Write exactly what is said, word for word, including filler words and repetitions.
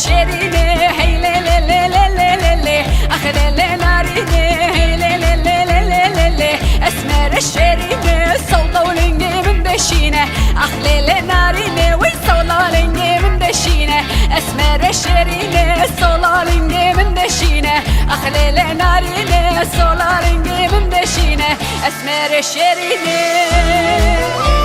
Şerîne, hey lê lê lê lê lê lê lê. Ax lê lê narîne, hey lê lê lê lê lê lê lê. Esmere şerîne, sewda û lingê min deşîne. Ax lê lê narîne, wey sewda lingê min deşîne. Esmere şerîne, sewda lingê min deşîne. Ax lê lê narîne, sewda lingê min deşîne. Esmere şerîne.